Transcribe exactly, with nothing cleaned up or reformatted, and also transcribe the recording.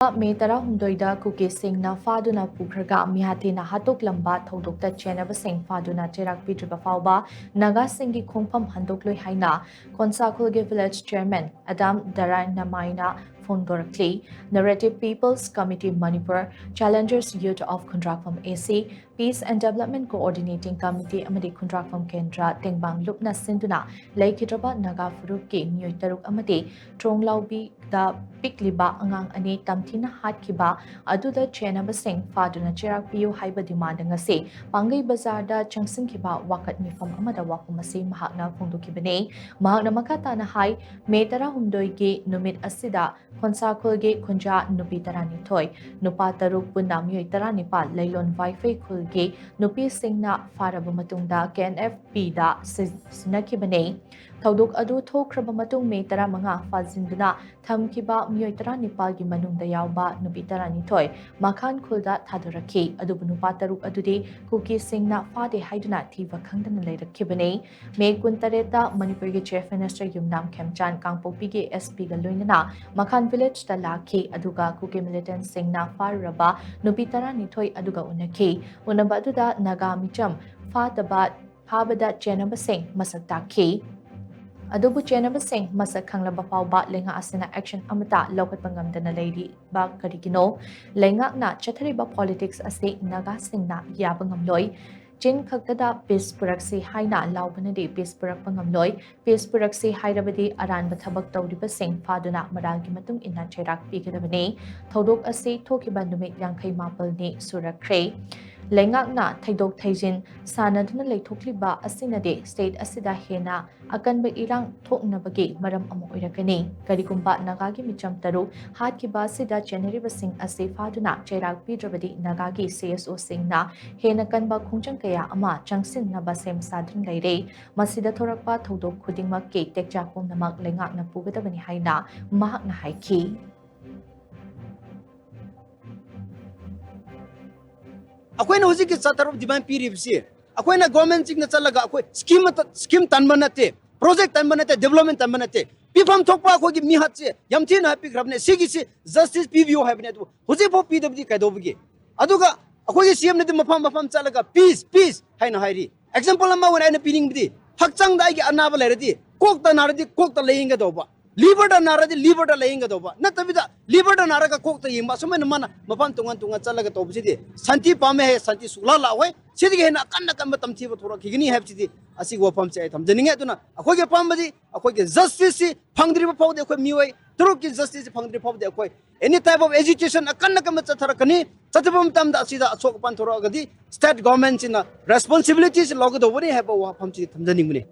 ꯃꯦ ꯇꯔꯥꯍꯨꯝꯗꯣꯏꯗ ꯀꯨꯀꯤꯁꯤꯡꯅ ꯐꯥꯗꯨꯅ ꯄꯨꯈ꯭ꯔꯒ ꯃꯤꯍꯥꯠ ꯊꯤꯅ ꯍꯥꯠꯇꯣꯛꯂꯝꯕ ꯊꯧꯗꯣꯛꯇ ꯆꯦꯟꯅꯕꯁꯤꯡ ꯐꯥꯗꯨꯅ ꯆꯩꯔꯥꯛ ꯄꯤꯗ꯭ꯔꯤꯕ ꯐꯥꯎꯕ ꯅꯥꯒꯥꯁꯤꯡꯒꯤ ꯈꯣꯡꯐꯝ ꯍꯟꯗꯣꯛꯂꯣꯏ ꯍꯥꯏꯅ ꯈꯣꯟꯁꯥꯈꯣꯜꯒꯤ village chairman ꯑꯦꯗꯥꯝ ꯗꯔꯥꯏꯅꯃꯥꯏꯅ ꯐꯣꯡꯗꯣꯔꯛꯂꯤ꯫ Narrative People's Committee Manipur, Challengers Youth of ꯈꯨꯟꯗ꯭ꯔꯥꯛꯐꯝ A C, Peace and Development Coordinating Committee ꯑꯃꯗꯤ ꯈꯨꯟꯗ꯭ꯔꯥꯛꯐꯝ ꯀꯦꯟꯗ꯭ꯔ ꯇꯦꯡꯕꯥꯡ ꯂꯨꯞꯅ ꯁꯤꯟꯗꯨꯅ ꯂꯩꯈꯤꯗ꯭ꯔꯕ ꯅꯥꯒꯥ ꯐꯨꯔꯨꯞꯀꯤ ꯃꯤꯑꯣꯏ ꯇꯔꯨꯛ ꯑꯃꯗꯤ ꯇ꯭ꯔꯣꯡꯂꯥꯎꯕꯤꯗ ꯄꯤꯛꯂꯤꯕ ꯑꯉꯥꯡ ꯑꯅꯤ ꯇꯝꯊꯤꯅ ꯍꯥꯠꯈꯤꯕ ꯑꯗꯨꯗ ꯆꯦꯟꯅꯕꯁꯤꯡ ꯐꯥꯗꯨꯅ ꯆꯩꯔꯥꯛ ꯄꯤꯌꯨ ꯍꯥꯏꯕ demand ꯉꯁꯤ ꯄꯥꯡꯒꯩ ꯕꯖꯥꯔꯗ ꯆꯪꯁꯤꯟꯈꯤꯕ ꯋꯥꯀꯠ ꯃꯤꯐꯝ ꯑꯃꯗ ꯋꯥꯐꯝ ꯑꯁꯤ ꯃꯍꯥꯛꯅ ꯐꯣꯡꯗꯣꯛꯈꯤꯕꯅꯤ꯫ ꯃꯍꯥꯛꯅ ꯃꯈꯥ ꯇꯥꯅ ꯍꯥꯏ, ꯃꯦ ꯇꯔꯥꯍꯨꯝꯗꯣꯏꯒꯤ ꯅꯨꯃꯤꯠ ꯑꯁꯤꯗ ꯈꯣꯟꯁꯥꯈꯣꯜꯒꯤ ꯈꯨꯟꯖꯥ ꯅꯨꯄꯤ ꯇꯔꯥꯅꯤꯊꯣꯏ, ꯅꯨꯄꯥ ꯇꯔꯨꯛ ꯄꯨꯟꯅ ꯃꯤꯑꯣꯏ ꯇꯔꯥꯅꯤꯄꯥꯜ ꯂꯩꯂꯣꯟ ꯋꯥꯏꯐꯩ ꯈꯨꯜꯒꯤ ꯅꯨꯄꯤꯁꯤꯡꯅ ꯐꯥꯔꯕ ꯃꯇꯨꯡꯗ K N F Pꯗ ꯁꯤꯟꯅꯈꯤꯕꯅꯤ꯫ ꯊꯧꯗꯣꯛ ꯑꯗꯨ ꯊꯣꯛꯈ꯭ꯔꯕ ꯃꯇꯨꯡ ꯃꯦ ꯇꯔꯥꯃꯉꯥ ꯐꯥꯖꯤꯟꯗꯨꯅ ꯊꯝꯈꯤꯕ ꯃꯤꯑꯣꯏ ꯇꯔꯥꯅꯤꯄꯥꯜꯒꯤ ꯃꯅꯨꯡꯗ ꯌꯥꯎꯕ ꯅꯨꯄꯤ ꯇꯔꯥꯅꯤꯊꯣꯏ ꯃꯈꯥꯟ ꯈꯨꯜꯗ ꯊꯥꯗꯣꯔꯛꯈꯤ꯫ ꯑꯗꯨꯕꯨ ꯅꯨꯄꯥ ꯇꯔꯨꯛ ꯑꯗꯨꯗꯤ ꯀꯨꯀꯤꯁꯤꯡꯅ ꯐꯥꯗꯦ ꯍꯥꯏꯗꯨꯅ ꯊꯤꯕ ꯈꯪꯗꯅ ꯂꯩꯔꯛꯈꯤꯕꯅꯤ꯫ ꯃꯦ ꯀꯨꯟꯇꯔꯦꯠꯇ ꯃꯅꯤꯄꯨꯔꯒꯤ Chief Minister ꯌꯨꯝꯅꯥꯝ ꯈꯦꯝꯆꯥꯟ ꯀꯥꯡꯄꯣꯛꯄꯤꯒꯤ S Pꯒ ꯂꯣꯏꯅꯅ ꯃꯈꯥꯟ villageꯇ ꯂꯥꯛꯈꯤ, ꯑꯗꯨꯒ ꯀꯨꯀꯤ militantꯁꯤꯡꯅ ꯐꯥꯔꯨꯔꯕ ꯅꯨꯄꯤ ꯇꯔꯥꯅꯤꯊꯣꯏ ꯑꯗꯨꯒ ꯎꯅꯈꯤ꯫ ꯎꯅꯕ ꯑꯗꯨꯗ ꯅꯥꯒꯥ ꯃꯤꯆꯝ ꯐꯥꯗꯕ ꯐꯥꯕꯗ ꯆꯦꯟꯅꯕꯁꯤꯡ ꯃꯁꯛ ꯇꯥꯛꯈꯤ꯫ ꯑꯗꯨꯕꯨ ꯆꯦꯟꯅꯕꯁꯤꯡ ꯃꯁꯛ ꯈꯪꯂꯕ ꯐꯥꯎꯕ ꯂꯩꯉꯥꯛ ꯑꯁꯤꯅ action ꯑꯃꯠꯇ ꯂꯧꯈꯠꯄ ꯉꯝꯗꯅ ꯂꯩꯔꯤꯕ ꯀꯔꯤꯒꯤꯅꯣ? ꯂꯩꯉꯥꯛꯅ ꯆꯠꯊꯔꯤꯕ politics ꯑꯁꯤ ꯅꯥꯒꯥꯁꯤꯡꯅ ꯌꯥꯕ ꯉꯝꯂꯣꯏ꯫ ꯆꯤꯟ ꯈꯛꯇꯗ peace ꯄꯨꯔꯛꯁꯤ ꯍꯥꯏꯅ ꯂꯥꯎꯕꯅꯗꯤ peace ꯄꯨꯔꯛꯄ ꯉꯝꯂꯣꯏ꯫ Peace ꯄꯨꯔꯛꯁꯤ ꯍꯥꯏꯔꯕꯗꯤ ꯑꯔꯥꯟꯕ ꯊꯕꯛ ꯇꯧꯔꯤꯕꯁꯤꯡ ꯐꯥꯗꯨꯅ ꯃꯔꯥꯜꯒꯤ ꯃꯇꯨꯡ ꯏꯟꯅ ꯆꯩꯔꯥꯛ ꯄꯤꯒꯗꯕꯅꯤ꯫ ꯊꯧꯗꯣꯛ ꯑꯁꯤ ꯊꯣꯛꯈꯤꯕ ꯅꯨꯃꯤꯠ ꯌꯥꯡꯈꯩ ꯃꯥꯄꯜꯅꯤ ꯁꯨꯔꯛꯈ꯭ꯔꯦ꯫ ꯂꯩꯉꯥꯛꯅ ꯊꯩꯗꯣꯛ ꯊꯩꯖꯤꯟ ꯁꯥꯟꯅꯗꯨꯅ ꯂꯩꯊꯣꯛꯂꯤꯕ ꯑꯁꯤꯅꯗꯤ state ꯑꯁꯤꯗ ꯍꯦꯟꯅ ꯑꯀꯟꯕ ꯏꯔꯥꯡ ꯊꯣꯛꯅꯕꯒꯤ ꯃꯔꯝ ꯑꯃ ꯑꯣꯏꯔꯛꯀꯅꯤ꯫ ꯀꯔꯤꯒꯨꯝꯕ ꯅꯥꯒꯥꯒꯤ ꯃꯤꯆꯝ ꯇꯔꯨꯛ ꯍꯥꯠꯈꯤꯕ ꯑꯁꯤꯗ ꯆꯦꯟꯅꯔꯤꯕꯁꯤꯡ ꯑꯁꯤ ꯐꯥꯗꯨꯅ ꯆꯩꯔꯥꯛ ꯄꯤꯗ꯭ꯔꯕꯗꯤ ꯅꯥꯒꯥꯒꯤ C S Oꯁꯤꯡꯅ ꯍꯦꯟꯅ ꯀꯟꯕ ꯈꯣꯡꯖꯪ ꯀꯌꯥ ꯑꯃ ꯆꯪꯁꯤꯟꯅꯕ ꯁꯦꯝ ꯁꯥꯗꯨꯅ ꯂꯩꯔꯦ꯫ ꯃꯁꯤꯗ ꯊꯣꯔꯛꯄ ꯊꯧꯗꯣꯛ ꯈꯨꯗꯤꯡꯃꯛꯀꯤ ꯇꯦꯛꯆꯥꯛ ꯄꯨꯝꯅꯃꯛ ꯂꯩꯉꯥꯛꯅ ꯄꯨꯒꯗꯕꯅꯤ ꯍꯥꯏꯅ ꯃꯍꯥꯛꯅ ꯍꯥꯏꯈꯤ꯫ ꯑꯩꯈꯣꯏꯅ ꯍꯧꯖꯤꯛꯀꯤ ꯆꯥꯇꯔꯨꯛ demand ꯄꯤꯔꯤꯕꯁꯤ ꯑꯩꯈꯣꯏꯅ governmentꯁꯤꯡꯗ ꯆꯠꯂꯒ ꯑꯩꯈꯣꯏ scheme ꯑꯃꯠꯇ, scheme ꯇꯟꯕ ꯅꯠꯇꯦ, project ꯇꯟꯕ ꯅꯠꯇꯦ, development ꯇꯟꯕ ꯅꯠꯇꯦ꯫ ꯄꯤꯐꯝ ꯊꯣꯛꯄ ꯑꯩꯈꯣꯏꯒꯤ ꯃꯤꯍꯥꯠꯁꯦ ꯌꯥꯝ ꯊꯤꯅ ꯍꯥꯠꯄꯤꯈ꯭ꯔꯕꯅꯦ꯫ ꯁꯤꯒꯤꯁꯤ justice ꯄꯤꯕꯤꯌꯨ ꯍꯥꯏꯕꯅꯦ, ꯑꯗꯨꯕꯨ ꯍꯧꯖꯤꯛꯐꯥꯎ ꯄꯤꯗꯕꯗꯤ ꯀꯩꯗꯧꯕꯒꯤ? ꯑꯗꯨꯒ ꯑꯩꯈꯣꯏꯒꯤ C M ꯅꯗꯤ ꯃꯐꯝ ꯃꯐꯝ ꯆꯠꯂꯒ peace, peace ꯍꯥꯏꯅ ꯍꯥꯏꯔꯤ꯫ Example ꯑꯃ ꯑꯣꯏꯅ ꯑꯩꯅ ꯄꯤꯅꯤꯡꯕꯗꯤ, ꯍꯛꯆꯥꯡꯗ ꯑꯩꯒꯤ ꯑꯅꯥꯕ ꯂꯩꯔꯗꯤ ꯀꯣꯛꯇ ꯅꯥꯔꯗꯤ ꯀꯣꯛꯇ ꯂꯥꯏꯌꯦꯡꯒꯗꯧꯕ, liver ꯗ ꯅꯥꯔꯗꯤ liver ꯗ ꯂꯥꯏꯌꯦꯡꯒꯗꯧꯕ, ꯅꯠꯇꯕꯤꯗ liver ꯗ ꯅꯥꯔꯒ ꯀꯣꯛꯇ ꯌꯦꯡꯕ, ꯑꯁꯨꯃꯥꯏꯅ ꯃꯥꯅ ꯃꯐꯝ ꯇꯣꯉꯥꯟ ꯇꯣꯉꯥꯟ ꯆꯠꯂꯒ ꯇꯧꯕꯁꯤꯗꯤ ꯁꯥꯟꯇꯤ ꯄꯥꯝꯃꯦ ꯍꯥꯏ, ꯁꯥꯟꯇꯤ ꯁꯨꯛꯂꯥꯛ ꯂꯥꯛꯑꯣꯏ꯫ ꯁꯤꯗꯒꯤ ꯍꯦꯟꯅ ꯑꯀꯟ ꯑꯀꯟꯕ ꯇꯝꯊꯤꯕ ꯊꯣꯔꯛꯈꯤꯒꯅꯤ ꯍꯥꯏꯕꯁꯤꯗꯤ ꯑꯁꯤꯒꯤ ꯋꯥꯐꯝꯁꯦ ꯑꯩ ꯊꯝꯖꯅꯤꯡꯉꯦ꯫ ꯑꯗꯨꯅ ꯑꯩꯈꯣꯏꯒꯤ ꯑꯄꯥꯝꯕꯗꯤ ꯑꯩꯈꯣꯏꯒꯤ justice ꯁꯤ ꯐꯪꯗ꯭ꯔꯤꯕ ꯐꯥꯎꯗꯤ, ꯑꯩꯈꯣꯏ ꯃꯤꯑꯣꯏ ꯇꯔꯨꯛꯀꯤ justice ꯁꯤ ꯐꯪꯗ꯭ꯔꯤ ꯐꯥꯎꯗꯤ ꯑꯩꯈꯣꯏ any type of agitation ꯑꯀꯟ ꯑꯀꯟꯕ ꯆꯠꯊꯔꯛꯀꯅꯤ꯫ ꯆꯠꯊꯕ ꯃꯇꯝꯗ ꯑꯁꯤꯗ ꯑꯁꯣꯛ ꯑꯄꯟ ꯊꯣꯔꯛꯑꯒꯗꯤ state government ꯁꯤꯅ responsibility ꯁꯤ ꯂꯧꯒꯗꯧꯕꯅꯤ ꯍꯥꯏꯕ ꯋꯥꯐꯝꯁꯤ ꯊꯝꯖꯅꯤꯡꯕꯅꯤ꯫